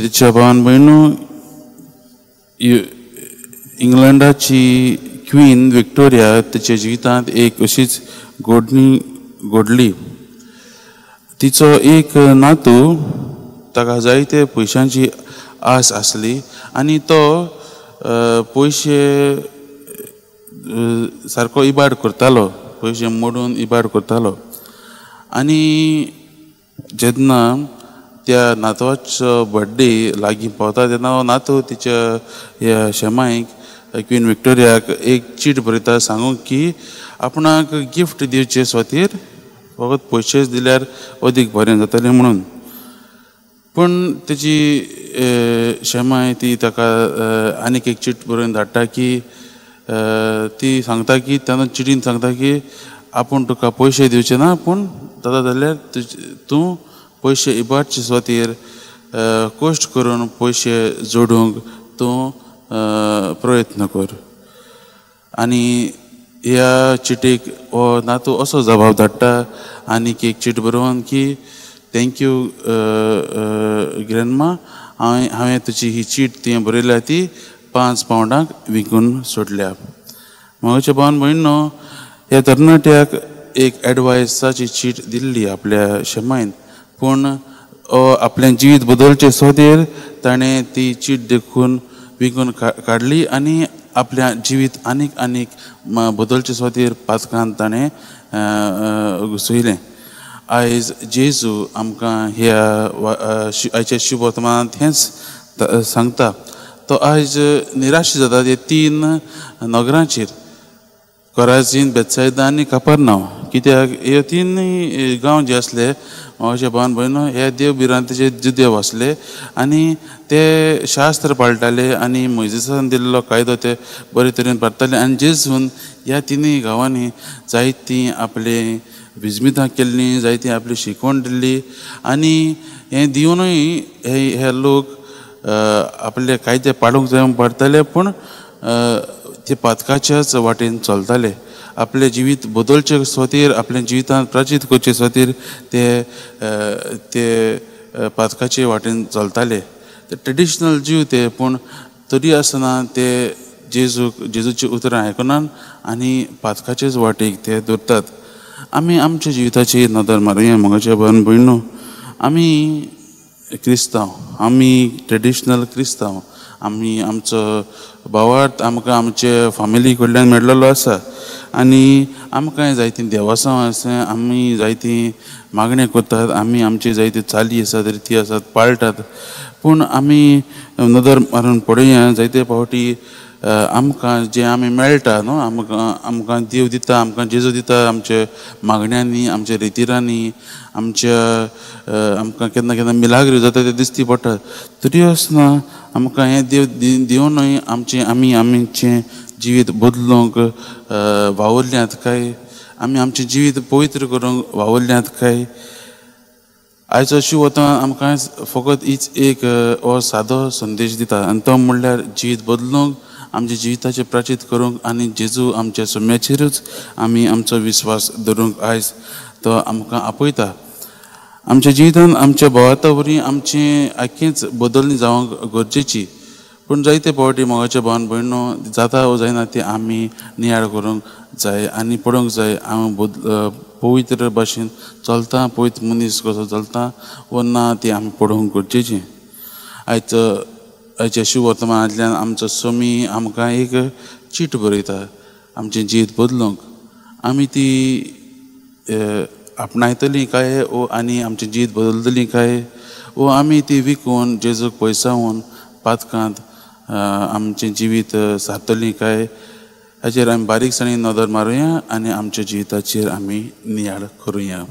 तिच्या भावान भयणू, इंग्लंडाची queen Victoria तिच्या जिवितांत एक अशीच घडणी घडली. तिचो एक नातू ताका जायते पयशांची आस आसली आनी तो पयशे सारको इबाड करतालो, पयशे मोडून इबाड करतालो. आनी जेन्ना त्या नातवाचो बड्डे लागीं पावता तेन्ना हो नातू तिच्या ह्या शेमायक क्वीन विक्टोरियाक एक चीट बरयता सांगूंक की आपणाक गिफ्ट दिवचे स्वातीर फकत पयशेच दिल्यार अदीक बरें जातलें म्हणून. पूण तेजी शेमाय ती ताका आनीक एक चीट बरोवन धाडटा की ती सांगता की तेन्ना चिटीन सांगता की आपूण तुका पयशे दिवचे ना, पूण जाता जाल्यार तूं पयशे इबाडचे स्वातीर कश्ट करून पयशे जोडूंक तूं प्रयत्न कर. आनी ह्या चिटीक हो नातू असो जबाब धाडटा आनीक एक चीट बरोवन की thank you grandma, हांवें तुजी ही चीट तुवें बरयल्या ती 5 पावंडांक विकून सोडल्या. म्हज्या भावान भयणो, ह्या तरणाट्याक एक एडवायसाची चीट दिल्ली आपल्या शेमायन, पूण आपलें जिवीत बदलचें सोदेर ताणें ती चीट देखून विकून काडली आनी आपल्या जिवीत आनीक आनीक बदलचे स्वातीर पातकान ताणें घुसयलें. आयज जेजू आमकां ह्या आयच्या शुभवर्तमानांत हेंच सांगता. तो आयज निराश जाता ते 3 नगरांचेर, कोराझीन, बेतसायदा आनी कापरनांव. कित्याक हे 3 गांव जे आसले म्हज्या भावान भयणो, हे देव भिरांतेचे जुदेव आसले आनी ते शास्त्र पाळटाले आनी मोयजेसान दिल्लो कायदो ते बरे तरेन पाळटाले. आनी जेजून ह्या 3 गांवांनी जायतीं आपले विजमितां केल्लीं, जायतीं आपली शिकवण दिल्ली आनी हें दिवनूय हे लोक आपले कायदे पाळूंक जाय पडटाले, पूण ते पातकाच्याच वाटेन चलताले. आपलें जिवीत बदलचे खातीर, आपल्या जिवितांत प्राचीत करचे खातीर ते ते पातकाचे वाटेन चलताले. ते ट्रेडिशनल जीव ते, पूण तरी आसतना ते जेजूची उतरां आयकनात आनी पातकाचेच वाटेक ते दवरतात. आमी आमच्या जिविताची नदर मारुया म्हज्या भावान भयणो. आमी क्रिस्तांव, आमी ट्रेडिशनल क्रिस्तांव, आमी आमचो भावार्थ आमकां आमचे फामिली कडल्यान मेळ्ळेलो आसा आनी आमकां जायतीं देवासांव आसा, आमी जायतीं मागण्यो करतात, आमी आमची जायती चाली आसात, रिती आसात, पाळटात. पूण आमी नदर मारून पळोवया जायते फावटी आमकां जें आमी मेळटा न्हू, आमकां आमकां देव दिता, आमकां जेजू दिता, आमच्या मागण्यांनी, आमच्या रितिरांनी, आमच्या आमकां केन्ना केन्ना मिलाग्री जाता ते दिसती पडटा. तरी आसतना आमकां हें देव दिवनूय आमचें आमी आमचें जिवीत बदलूंक वावुरल्यांत काय, आमी आमचें जिवीत पवित्र करूंक वावुरल्यांत काय? आयचो शिव वता आमकां फकत हीच एक हो सादो संदेश दिता आनी तो म्हणल्यार जिवीत बदलूंक, आमच्या जिविताचें प्राचीत करूंक आनी जेजू आमच्या सुम्याचेरूच आमी आमचो विस्वास दवरूंक आयज तो आमकां आपयता. आमच्या जिवितांत आमच्या भावार्था वरवीं आमचें आख्खेंच बदलणी जावंक गरजेची, पूण जायते फावटी मोगाच्या भावान भयणो जाता वो जायना ती आमी नियाळ करूंक जाय आनी पळोवंक जाय हांव पवित्र भाशेन चलता, पवित्र मनीस कसो चलता वो ना ती आमी पळोवंक गरजेचें. आयच्या शुभवर्तमानांतल्यान आमचो स्वामी आमकां एक चीट बरयता आमचें जिवीत बदलूंक. आमी ती आपणायतलीं काय वो आनी आमचें जिवीत बदलतलीं काय वो आमी ती विकून जेजूक पयसावन पातकांत आमचें जिवीत सारतलीं काय, हाचेर आमी बारीकसाणेन नदर मारुया आनी आमच्या जिविताचेर आमी नियाळ करुया.